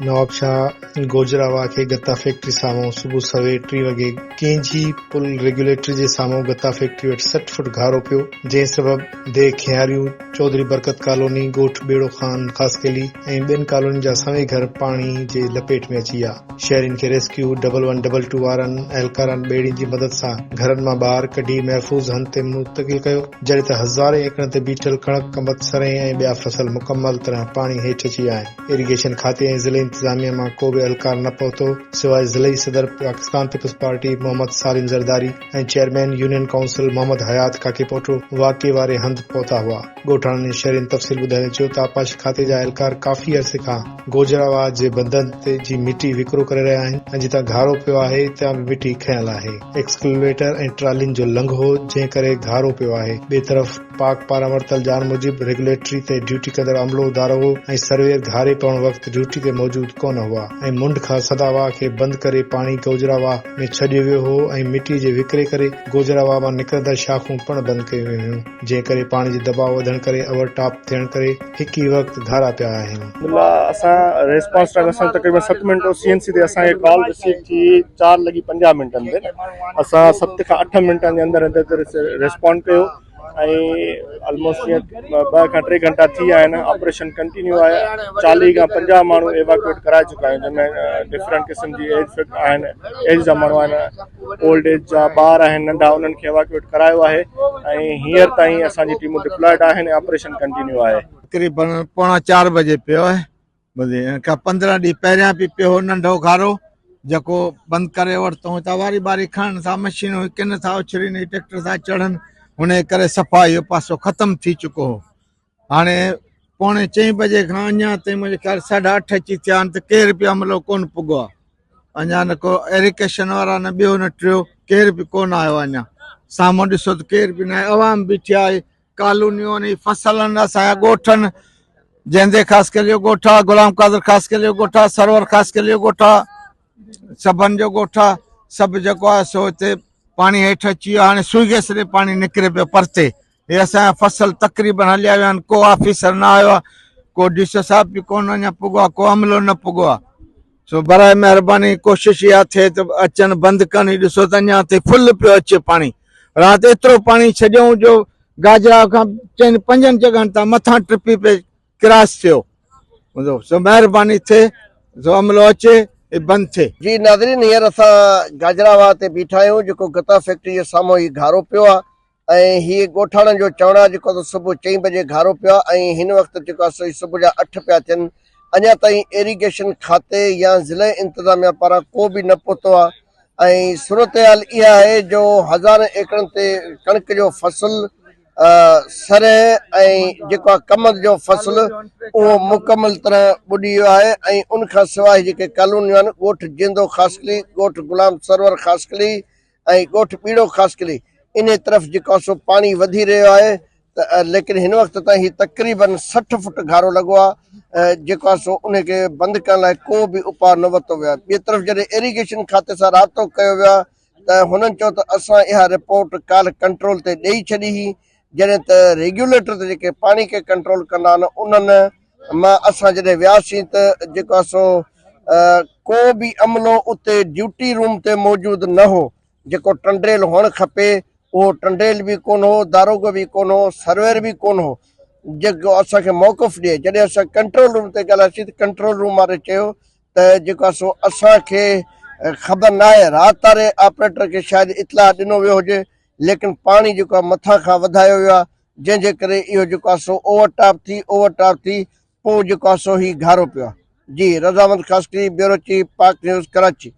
نوابشاهه گوجرا واهه کي گتا فيڪٽري سامهون صبح سوير ٽي وڳي ڪينجهي پل ريگيوليٽر جي سامهون گتا فيڪٽري وٽ 60 فوٽ گهارو پيو، جنهن سبب ديهه کياريون، چوڌري برڪت ڪالوني، ڳوٺ ٻيڙو خان خاصخيلي ۽ ٻين ڪالونين جا سوين گهر پاڻي جي لپيٽ ۾ اچي ويا. شهرين کي rescue double one double two وارن اهلڪارن ٻيڙين جي مدد سان گهرن مان ٻاهر ڪڍي محفوظ هنڌ تي منتقل ڪيو، جڏهن ته هزارين ايڪڙن تي بيٺل ڪڻڪ، ڪمند، سرهين ۽ ٻيا فصل مڪمل طرح پاڻي هيٺ اچي ويا آهن. ايريگيشن کاتي ۽ ضلعي انتظاميا مان ڪو به اهلڪار نه پهتو، سواء ضلعي صدر Pakistan Peoples Party Muhammad Salim Zardari ۽ chairman union council Muhammad Hayat Kakepoto واقعي واري هنڌ پهتا هئا. ڳوٺاڻن ۽ شهرين تفصيل ٻڌائيندي چيو ته آبپاشي کاتي جا اهلڪار ڪافي عرصي کان گوجرا واهه جي بندن تي جي مٽي وڪرو ڪري رهيا آهن ۽ جتان گهارو پيو آهي اتان به مٽي کنيل آهي. ايڪسڪلويٽر ۽ ٽرالين جو لنگهه هو جنهن ڪري گهارو پيو آهي. ٻئي طرف پاڪ پاران ورتل ڄاڻ موجب ريگيوليٽري تي ڊيوٽي ڪندڙ عملو، داروغو ۽ سرويئر گهاري پوڻ وقت ڊيوٽي تي موجود ڪونه هئا ۽ منڍ کان سدا واهه کي بند ڪري پاڻي گوجرا واهه ۾ ڇڏيو ويو هو ۽ مٽي جي وڪري ڪري گوجرا واهه مان نڪرندڙ شاخون پڻ بند ڪيون ويون هيون جنهن ڪري پاڻي جي دٻاء وڌڻ ڪري اوور ٽاپ ٿيڻ ڪري هڪ ئي وقت گهارا پيا آهن. ملا اسان ريسپانس ٽائيم اسان تقريبن ست منٽ سي اين سي تي اسان کي ڪال رسيو ٿي چار لڳي پنجاهه منٽن تي اسان ست کان اٺ منٽن جي اندر اندر ريسپونڊ ڪيو ۽ آلموسٽ جيئن ٻه کان ٽي گهنٽا ٿي ويا آهن آپريشن ڪنٽينيو آهي چاليهه کان پنجاهه ماڻهو ايواڪوئيٽ ڪرائي چڪا آهيون جنهن ۾ ڊفرنٽ قسم جي ايج آهن ايج جا ماڻهو آهن اولڊ ايج جا ٻار آهن ننڍا انهن کي ايواڪوئيٽ ڪرايو آهي ۽ هينئر تائين اسان جي ٽيمون ڊپلائيڊ آهن ۽ آپريشن ڪنٽينيو آهي. تقريبن پوڻا چار بجي پيو آهي ٻڌي ان کان پندرهن ڏينهن پهريان به پيو هو ننڍو گهارو جيڪو بند ڪري ورتو هتان واري ٻاري کڻن ٿا مشينون ڪن ٿا اڇرين ٽريڪٽر ٿا چڙهن هن جي ڪري صفا اهو پاسو ختم ٿي چڪو هو هاڻي پوڻي چئين بجي کان اڃا تائين منهنجي خيال ساڍا اٺ اچي ٿيا آهن ته ڪير به عملو ڪونه پڳو آهي اڃا نه ڪو ايريگيشن وارا نه ٻيو نه ٽيو ڪير به ڪونه آيو آهي اڃا سامهون ڏسو ته ڪير به نه آهي عوام بيٺي آهي ڪالونيون آهن فصل آهن اسان جا ڳوٺ آهن جنهن خاصخيلي جو ڳوٺ آهي غلام قادر خاصخيلي جو ڳوٺ آهي سرور خاصخيلي جو ڳوٺ آهي سڀن جو ڳوٺ آهي سڀ جيڪو آهي سو هتي پاڻي هيٺ اچي ويو هاڻي سوئي گئس ڏي پاڻي نڪري پيو پرتي هي اسان جا فصل تقريبن هليا ويا آهن ڪو آفيسر نه آيو آهي ڪو ڊي سي صاحب به ڪونه اڃا پڳو آهي ڪو عملو نه پڳو آهي سو برائي مهرباني ڪوشش اها ٿئي ته اچن بند ڪن هي ڏسو ته اڃا تي فل پيو اچي پاڻي رات ايترو پاڻي ڇڏيائون جو گاجرا کان چئن پنجن جڳهن تان مٿان ٽپي پئي ڪراس ٿيو سو مهرباني ٿئي سو عملو اچي هي بند ٿئي. جي ناظرين هينئر اسان گاجرا واهه تي بيٺا آهيون جيڪو گتا فيڪٽري جي سامهون هي گهارو پيو آهي ۽ هي ڳوٺاڻن جو چوڻ آهي جيڪو ته صبح چئين بجي گهارو پيو آهي ۽ هن وقت جيڪو آهي سو هي صبح جا اٺ پيا ٿين اڃا تائين ايريگيشن کاتي يا ضلعي انتظاميا پاران ڪو به نه پهتو آهي ۽ صورتحال اها آهي جو هزارين ايڪڙن تي ڪڻڪ جو فصل سرهه ۽ جيڪو آهي ڪمند جو فصل اهو مڪمل طرح ٻڏي ويو آهي ۽ ان کان سواء جيڪي ڪالونيون آهن ڳوٺ جيندو خاصخيلي ڳوٺ غلام سرور خاصخيلي ۽ ڳوٺ ٻيڙو خاصخيلي انهي طرف جيڪو آهي سو پاڻي وڌي رهيو آهي ته ليڪن هن وقت تائين هي تقريبن 60 فٽ گهارو لڳو آهي جيڪو آهي سو انهي کي بند ڪرڻ لاء ڪو به اپاء نه ورتو ويو آهي ٻئي طرف جڏهن ايريگيشن کاتي سان رابطو ڪيو ويو آهي ته هنن چيو ته اسان اها رپورٽ ڪالهه ڪنٽرول تي ڏئي ڇڏي هئي جڏهن ته ريگيوليٽر تي جيڪي پاڻي کي ڪنٽرول ڪندا آهن انهن مان اسان جڏهن وياسين ته جيڪو آهي سو ڪو به عملو اتي ڊيوٽي روم تي موجود نه هو جيڪو ٽنڊيل هئڻ کپي اهو ٽنڊيل به ڪونه هو داروغو به ڪونه هو سروير به ڪونه هو جيڪو اسان کي موقف ڏئي جڏهن اسان ڪنٽرول روم تي ڳالهايوسين ته ڪنٽرول روم واري چيو ته جيڪو آهي سو اسان کي خبر ناهي رات واري آپريٽر کي شايد اطلاع ڏنو ويو هجي ليڪن پاڻي جيڪو آهي مٿان کان وڌايو ويو آهي جنهن جي ڪري اهو جيڪو آهي سو اوور ٽاپ ٿي اوور ٽاپ ٿي پوء جيڪو آهي سو هي گهارو پيو آهي. جي Razamand Khaskheli, bureau chief, Pak news, Karachi.